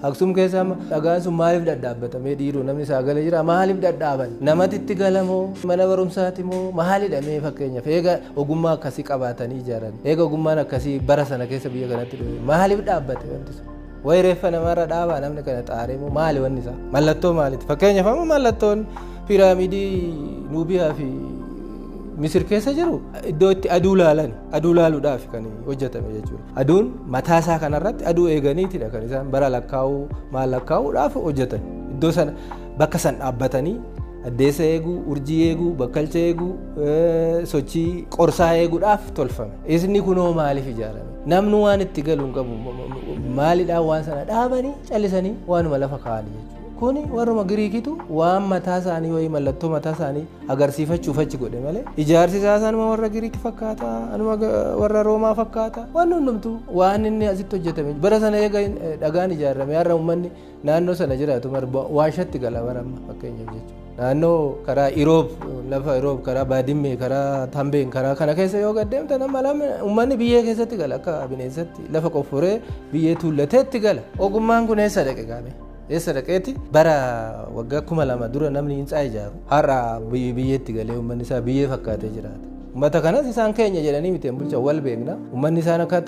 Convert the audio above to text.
Aksum keessa amma dhagaan sun maaliif dhadhaabbatamee dhiiruu namni isaa galee jira maaliif dhadhaaban? Namatti itti galamoo mana barumsaati moo maalidha mee fakkeenyaaf eega ogummaa akkasii qabaatanii ijaaran eega ogummaan akkasii bara sana keessa biyya kanatti dhufe maaliif dhaabbate wanti sun? Wayi reeffa namarra dhaabaa namni kana xaaree moo maali wanni isaa? Mallattoo maaliiti? Fakkeenyaaf amma mallattoon piiraamidii Nuubiyaa fi Misir keessa jiru iddoo itti aduu laalan aduu laaluudhaaf kan hojjetame jechuudha. Aduun mataa isaa kanarratti aduu eeganiitidha kan isaan bara lakkaa'uu maal lakkaa'uudhaaf hojjetan. Iddoo sana bakka san dhaabbatanii addeessa eeguu, urjii eeguu, bakkalcha eeguu, sochii qorsaa eeguudhaaf tolfame. Isni kunoo maaliif ijaarame? Namni waan itti galu hin qabu. Maalidhaan waan sana dhaabanii callisanii waanuma lafa kaa'anii jechuudha. Kuni warruma Giriikitu waan mataa isaanii wayii mallattoo mataa isaanii agarsiifachuuf achi godhe malee ijaarsi isaas anuma warra Giriik fakkaata, anuma warra Roomaa fakkaata. Waan hundumtuu waan inni asitti hojjetame bara sana eega dhagaan ijaarame har'a uummanni naannoo sana jiraatu waashatti gala bara amma fakkeenyaaf jechuudha. Naannoo karaa Iroob lafa Iroob karaa Baadimmee karaa Tambeen karaa kana keessa yoo gad deemtan amma uummanni biyyee keessatti gala akka bineensatti lafa qofforee biyyee tuullateetti gala. Ogummaan kun eessa dhaqe gaame? Eessa dhaqeeti? Bara waggaa 2000 dura namni hintsaa ijaaru har'a biyyeetti galee uummanni isaa biyyee fakkaatee jiraata. Uummata kanas isaan keenya jedhanii miti hin bulchan wal beekna. Uummanni isaan akka